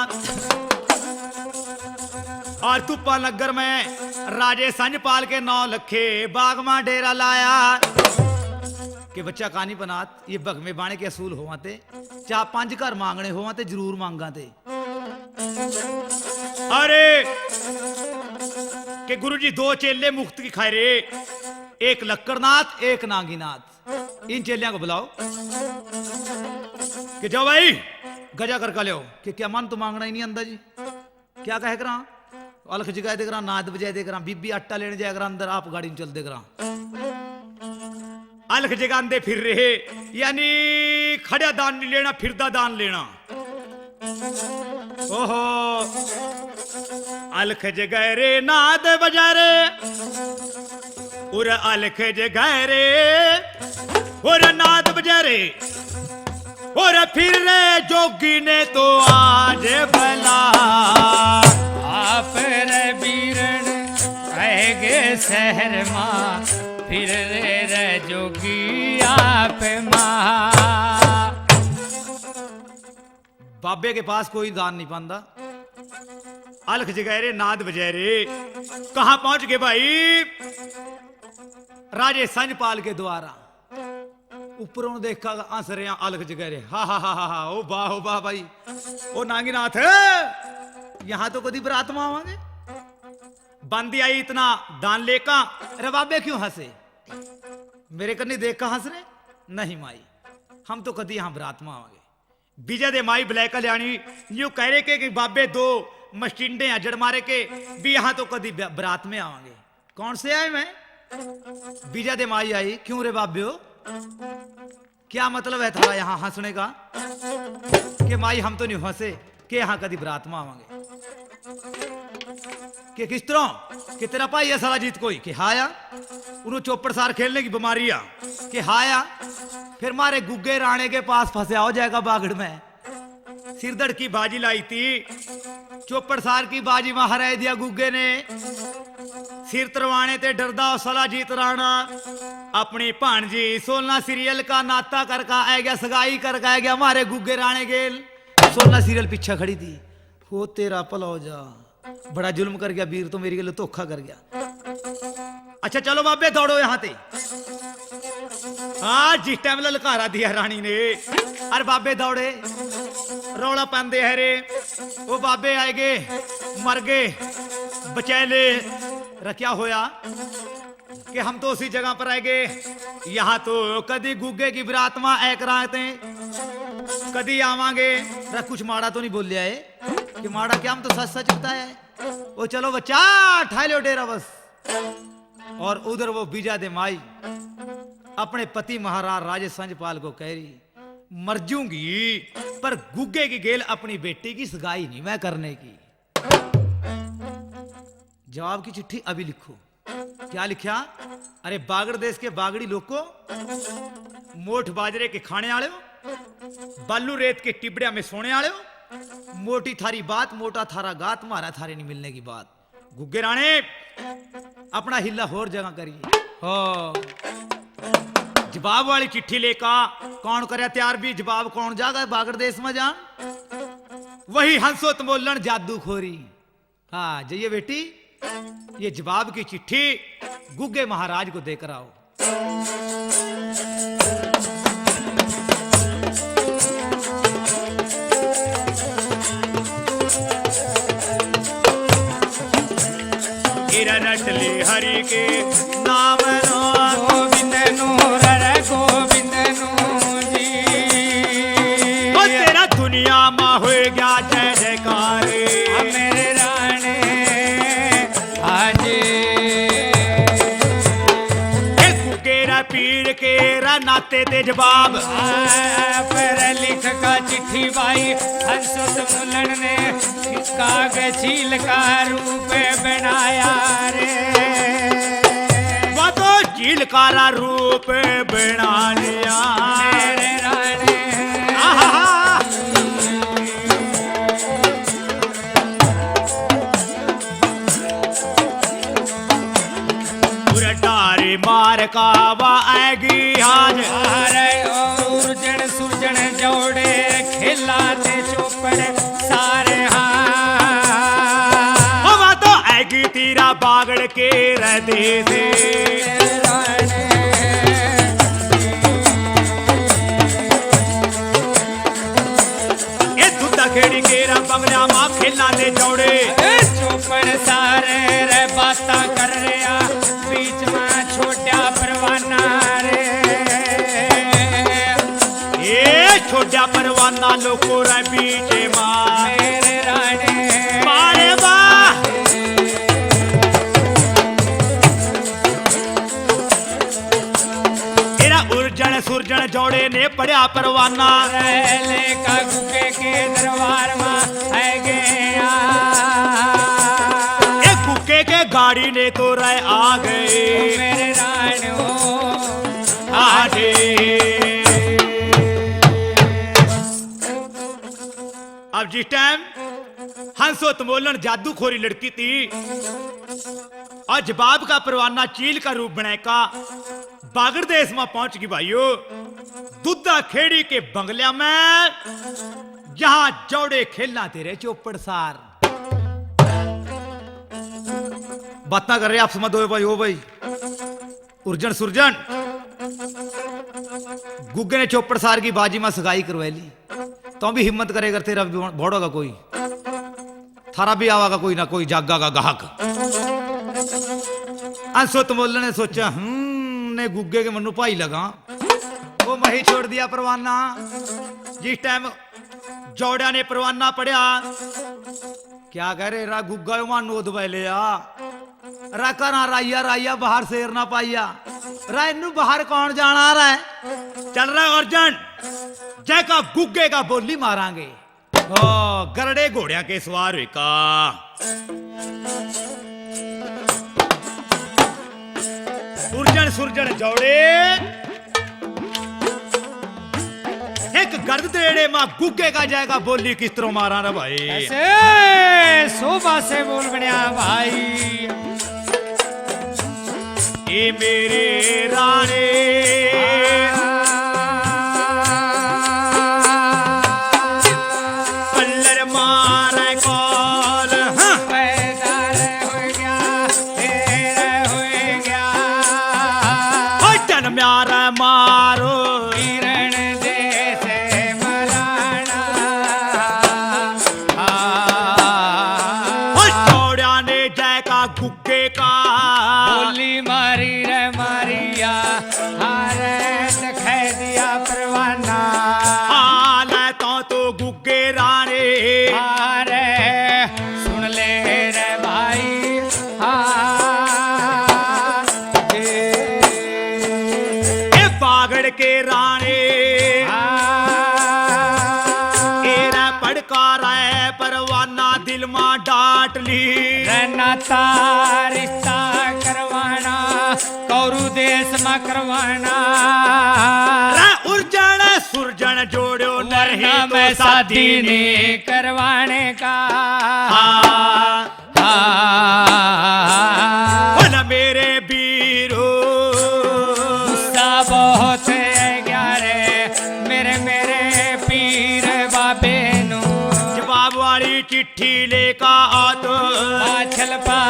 और तुप्पा नगर में राजे संजपाल के नौ लखे बाग में डेरा लाया। के बच्चा कानी बनात, ये भगमे बाणे के असूल होवा ते, चार पांच घर मांगने होवा ते जरूर मांगा ते। अरे के गुरु जी दो चेले मुफ्त की खाए रे, एक लक्कड़नाथ, एक नागीनाथ। इन चेलियां को बुलाओ कि जाओ भाई, गजा करका लियो कि क्या मन तो मांगना ही नहीं आंदा जी। क्या कह करा? अलख जगाए दे करा, नाद बजाए दे करा, बीबी आटा लेने जाए करा, अंदर आप गाड़ी में चल दे करा। अलख जगांदे फिर रहे, यानी खड़ा दान नहीं लेना, फिरदा दान लेना। ओहो, अलख जगाए रे, नाद बजाए रे, और अलख जगाए रे, और नाद बजाए रे, और फिर रे जोगी ने तो आज भला। आप रे बीरण आएगे शहर मा, फिर रे रे जोगी आप मा। बाबे के पास कोई दान नहीं पांदा। अलख जगाए रे, नाद बजाए रे। कहाँ पहुंच गए भाई? राजे संजपाल के द्वारा। ऊपरों देखा, हंस रहे हैं, अलख जगाए रे। हा हा हा हा हा, ओ वाह, ओ वाह भाई। ओ नांगीनाथ, यहाँ तो कदी बरात में आवांगे। बांदी आई इतना दान लेका। अरे बाबे क्यों हंसे? मेरे कन्नी देख का हंस रहे? नहीं माई, हम तो कदी यहाँ बरात में आवांगे। बीजा दे माई बुलाए कल्याणी यूं कह रहे के, कि बाबे दो मस्टिंडे हैं जड़ मारे के, भी यहाँ तो कदी ब-, बरात में आवांगे। कौन से आए मैं? बीजा दे माई आई, क्यों रे बाबे हो? क्या मतलब है थारा यहाँ हंसने का? कि माई हम तो नहीं हंसे, के यहाँ कदी बरात में आवांगे। के किस तरह? के तेरा भाई है साला जीत कोई? के हाँ यार, उन्हों चौपड़ सार खेलने की बीमारी आ। के हाँ यार, फिर मारे गुग्गे राणे के पास फंसे हो जाएगा बागड़ में। सिरदड़ की बाजी लाई थी, चौपड़ सार की बाजी में हराई दिया गुग्गे ने। सिर तरवाने ते डरदा हो साला जीत राणा। अपनी भाणजी सोलना सीरियल का नाता करका आ गया, सगाई करका आ गया मारे गुग्गे राणे गेल। सोलना सीरियल पीछे खड़ी थी। हो तेरा भला हो जा, बड़ा जुल्म कर गया वीर, तो मेरी गेल धोखा कर गया। अच्छा चलो बाबे दौड़ो यहाँ ते। हाँ, जिस टाइम ललकारा दिया रानी ने, अरे बाबे दौड़े, रौला पांदे है रे, वो बाबे आए गए, मर गए, बचैले, रे क्या होया? कि हम तो उसी जगह पर आएंगे। यहाँ तो कदी गुग्गे की बरात में आए कराते, कदी आवांगे। रे कुछ माड़ा तो नहीं बोलिया है? कि माड़ा क्या, हम तो सच सच बताया है। ओ चलो बच्चा, ठा लो डेरा बस। और उधर वो बीजा दे माई अपने पति महाराज राजे संजपाल को कह रही, मर जूंगी पर गुग्गे की गेल अपनी बेटी की सगाई नहीं मैं करने की। जवाब की चिट्ठी अभी लिखो। क्या लिखा? अरे बागड़ देश के बागड़ी लोगो, मोठ बाजरे के खाने आले हो, बालू रेत के टिबड़िया में सोने आले हो, मोटी थारी बात, मोटा थारा गात, मारा थारे नहीं मिलने की बात। गुग्गे राणे, अपना हिला होर जगह करिए। हो। जवाब वाली चिट्ठी लेका कौन करे तैयार भी, जवाब कौन जागा बागड़ देश में जान? वही हंसो तमोलन जादू खोरी। हाँ, जाइए बेटी, ये जवाब की चिट्ठी गुग्गे महाराज को देकर आओ। इरा रट ले हरि के नाम नो। गोविंद नू रे गोविंद नू जी। ओ तेरा दुनिया में हो गया जय जयकार। आ मेरे राणे आज। ए गुग्गे रा पीर के रा नाते ते जवाब। आ, पर लिख का चिट्ठी भाई हंसुत मुलन ने काग झील का रूप बनाया रे। वो तो झील का रा रूप बना लिया। मेरे राणे। आहा। उरे डारे मार का वा आएगी आज। अरे उर्जन सुर्जन जोड़े खेला ते चौपड़ सारे हाँ। ओ वा तो आएगी तेरा बागड़ के रहते थे। ए दूधा खेड़ी केरा बंगला माँ खेला दे चौड़े। ए चौपड़ सारे रे बातां कर रहा, बीच में छोटा परवाना रे। ए छोटा परवाना लोगों रे बीच माँ मेरे राणे। मारे वाह। तेरा उर्जन सुरजन जोड़े ने पड़या परवाना। रहले का गुगे के दरबार में है गया। ए गुगे के गाड़ी ने तो रह आ गए। मेरे राणो। आजे। अब जिस टाइम हंसो तमोलन जादूखोरी लड़की थी और जवाब का परवाना चील का रूप बनाए का बागड़ देश में पहुंच गई भाइयों, दुद्धा खेड़ी के बंगल्या में जहां जौड़े खेलना तेरे चौपड़ सार। बातें कर रहे आपस में दो भाई, ओ भाई। उर्जन सुरजन गुग्गे ने चौपड़ सार की बाजी में सगाई करवा ली। तो भी हिम्मत करे कर तेरा भी भोड़ोगा कोई, थारा भी आवागा कोई ना कोई जागा का गाहक। अंसो तमोलन ने सोचा, हम्म, ने गुग्गे के मन्नू भाई लगा। वो मही छोड़ दिया परवाना। जिस टाइम जौड़िया ने परवाना पड़या, क्या कह रहे रा गुग्गा यो मानो दबाई ले आ। रा करा राइया, राइया बाहर शेर ना पाइया। रा इन्नू बाहर कौन जाना रा है? चल रहा अर्जन, जय का गुग्गे का बोली मारांगे। ओ, गरड़े घोड़िया के सवार हुई का। उर्जन सुरजन जौड़े। एक गर्द देड़े माँ गुग्गे का जाएगा, बोली किस तरह मारा रे भाई। ऐसे शोभा से बोल बनिया भाई। ए मेरे राणे। पल्लर मारे कौल, हाँ। पैदा रे हो गया, तेरे हो गया। ओ जन्म्या रे मारो। किरण जैसे मराना। हाँ। ओ छोड़िया ने जय का गुग्गे का। बोली मारी रे मारिया, हारे दिखाई दिया परवाना। हाल तो, तो गुग्गे राणे। हारे सुन ले रे भाई, हाँ, ये। ए बागड़ के राणे। हाँ। तेरा पड़कारा है परवाना, दिल मां डांट ली। रे नाता रिश्ता करवाना, कौरू देश में करवाना। रे उर्जन सुरजन जोड़ो नहीं वरना तो मैं शादी शादी नहीं करवाने का। हाँ। हाँ। ओ ना मेरे बीरो। गुस्सा बहुत है ग्यारे मेरे, मेरे पीर बाबे नू। जवाब वाली चिट्ठी लेका आ तो। पाछल पा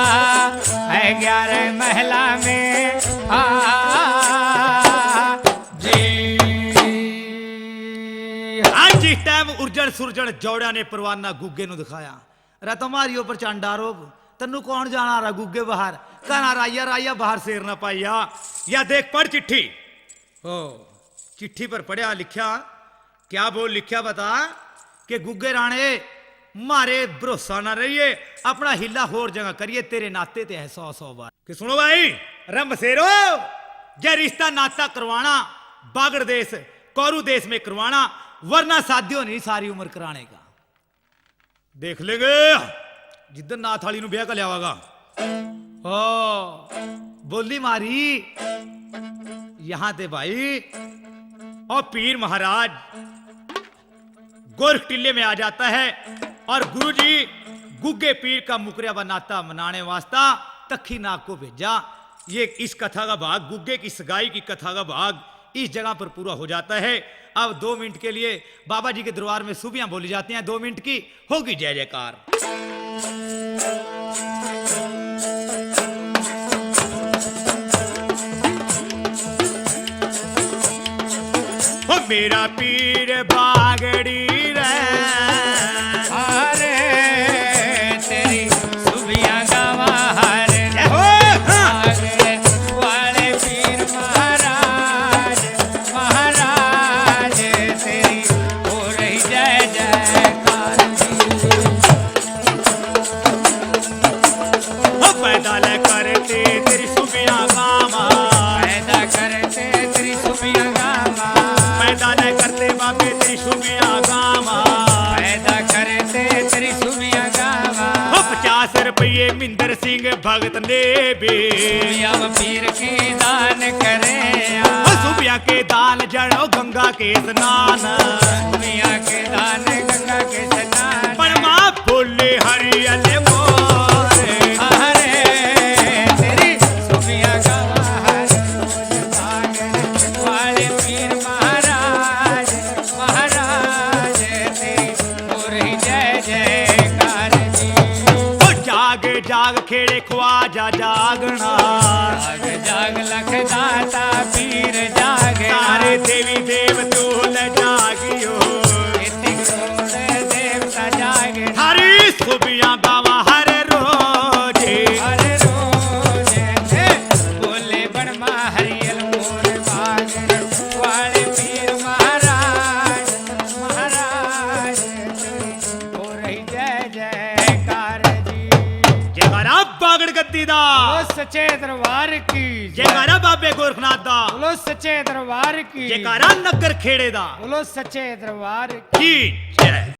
है ग्यारे महला में। आ जी। आज जिस टाइम उर्जन सुरजन जौड़ा ने परवाना गुग्गे नू दिखाया, रा तुम्हारी ऊपर चांडा रोब, तन्नू कौन जाना रा गुग्गे बाहर, कहना राइया, राइया बाहर शेर ना पाइया। या देख पढ़ चिट्ठी। ओ, चिट्ठी पर पढ़या लिख्या, क्या बोल लिख्या बता, के गुग्गे राणे, मारे भरोसा ना रहिए, अपना हिला होर जगह करिए, तेरे नाते ते है सौ सौ बार। कि सुनो भाई, रंब शेरो, जे रिश्ता नाता करवाना, बागड़ देश, कौरू देश में करवाना, वरना साध्यो नहीं सारी उम्र कराने का। देख लेंगे, जिद्दन नाथ आली नू ब्याह कर लियावागा। ओ, बोली मारी, यहाँ ते भाई, ओ पीर महाराज, गोरख टिल्ले में आ जाता है और गुरुजी गुग्गे पीर का मुकरिया व नाता मनाने वास्ता तखी नाग को भेजा। ये इस कथा का भाग, गुग्गे की सगाई की कथा का भाग इस जगह पर पूरा हो जाता है। अब दो मिनट के लिए बाबा जी के दरबार में सुबियां बोली जाती हैं, दो मिनट की होगी जय जयकार। ओ मेरा पीर बागड़ी रे। अरे तेरी सुबियां गावा हर जय हो। बागड़े वाले पीर महाराज, महाराज तेरी हो रही जय गावा। ओ पचास रुपये मिंदर सिंह भगत ने भी। सुबिया पीर की दान करे आ। ओ सुबिया के दान जड़ो गंगा के स्नान। सुबिया के दान गंगा के स्नान। पण माँ बोले हरियल मोर। हरे तेरी सुबिया गावा हरे सागर वाले पीर महाराज, महाराज तेरी हो रही जय जयकार जी। ओ जाग जाग खेड़े ख्वाजा जागना। जाग जाग लख दाता पीर जाग। सारे देवी देव तू न जागियो। इतनी करोड़ देवता जाग। थारी सुबिया गावा हर रोज। हर रोज बोले बन माँ हरियल मोर बाग। वाले पीर महाराज, महाराज हो रही जय जयकार जी। जयकारा बागड़ गद्दी दा। बोलो सच्चे दरबार की जय। जयकारा बाबे गोरखनाथ दा। बोलो सच्चे दरबार की। जयकारा नगर खेड़े दा। बोलो सच्चे दरबार की जय।